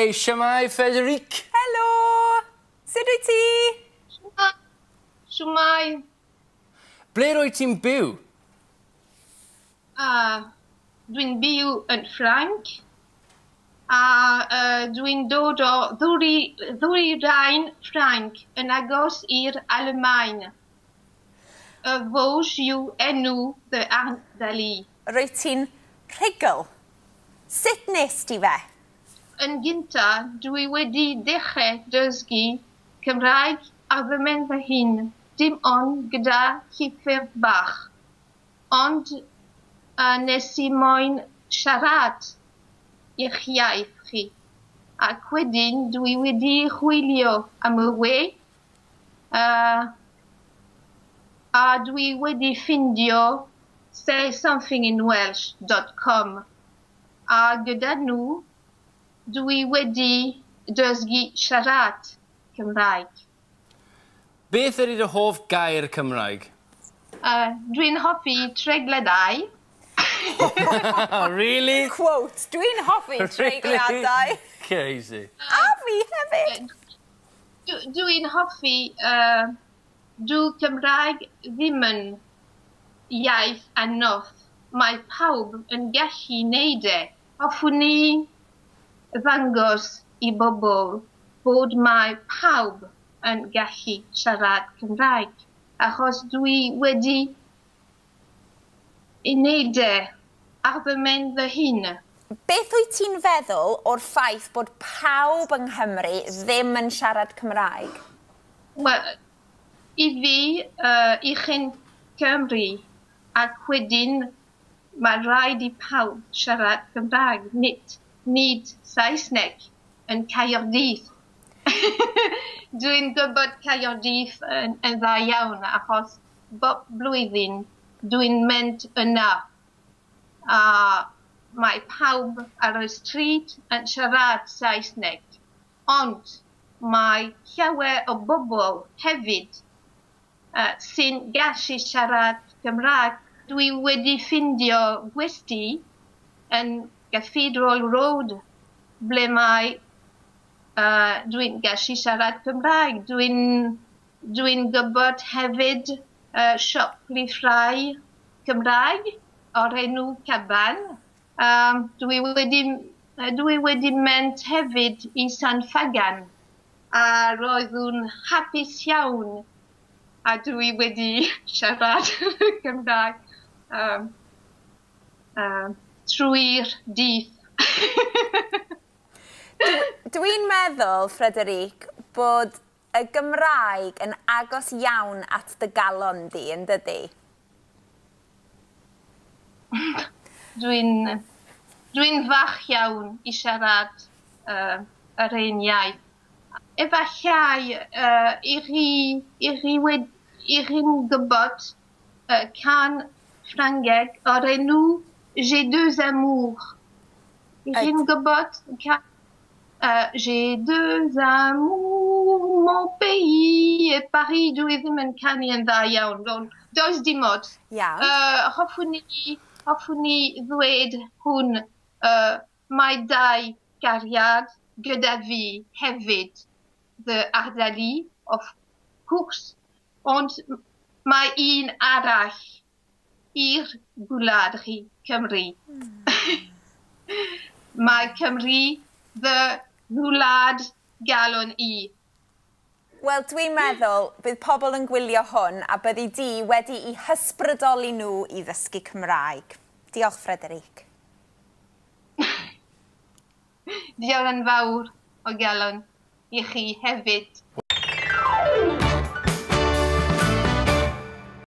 Hei, shwmae, Frederique? Helo! Sut wyt ti? Shwmae. Ble rwyt ti'n byw? A dwi'n byw yn Ffrainc a dwi'n dod o ddwyrain Ffrainc yn agos i'r Almaen. Y Vosges yw enw fy ardal i. Rwyt ti'n rhugl. Sut nes ti fe? Yn gynta, dwi wedi dechrau dysgu Cymraeg ar fy mhen fy hun, dim ond gyda llyfr bach. Ond nes i moyn siarad i'ch iaith chi. Ac wedyn dwi wedi chwilio am y we a dwi wedi ffindio saysomething-in-welsh.com a gyda nhw dwi wedi dysgu siarad Cymraeg. Beth ydy dy hoff gair Cymraeg? Dwi'n hoffi treigladau. Really? Quote, dwi'n hoffi treigladau. Crazy. A fi hefyd. Dwi'n hoffi dyw Cymraeg ddim yn iaith anodd. Mae pawb yn gallu neud e. Hoffwn i ddangos i bobl bod mae pawb yn gallu siarad Cymraeg, achos dwi wedi ei wneud e ar fy mhen fy hun. Beth wyt ti'n feddwl o'r ffaith bod pawb yng Nghymru ddim yn siarad Cymraeg? Wel, i fi, i chi'n Cymru, ac wedyn mae rhaid i pawb siarad Cymraeg, nid Saesneg yn Caerdydd. Dwi'n gwybod Caerdydd yn dda iawn, achos bob blwyddyn dwi'n mynd yna. A mae pawb ar y stryd yn siarad Saesneg, ond mae llawer o bobl hefyd sy'n gallu siarad Cymraeg. Dwi wedi ffindio gwesty yn Cathedral Road ble mae dwi'n gallu siarad Cymraeg. Dwi'n gwybod hefyd siop lyfrau Cymraeg o'r enw Caban. Dwi wedi mynd hefyd i San Ffagan a roeddwn hapus iawn a dwi wedi siarad Cymraeg trwy'r dydd. Dwi'n meddwl, Frederique, bod y Gymraeg yn agos iawn at dy galon di, yn dydi? Dwi'n fach iawn i siarad yr un iaith. Efallai i chi'n gwybod cân Ffrangeg o'r enw J'ai deux amours. I chi'n gwybod J'ai deux amours, mon pays et Paris. Dwi ddim yn canu yn dda iawn, does dim ots. Iawn. Hoffwn i ddweud hwn, mae dau gariad gyda fi hefyd, fy ardal i, of course, ond mae un arall i'r gwlad chi, Cymru. Mae Cymru fy ngwlad galon i. Wel, dwi'n meddwl bydd pobl yn gwylio hwn a byddi di wedi'i hysbrydoli nhw i ddysgu Cymraeg. Diolch, Frederique. Diolch yn fawr o galon i chi hefyd.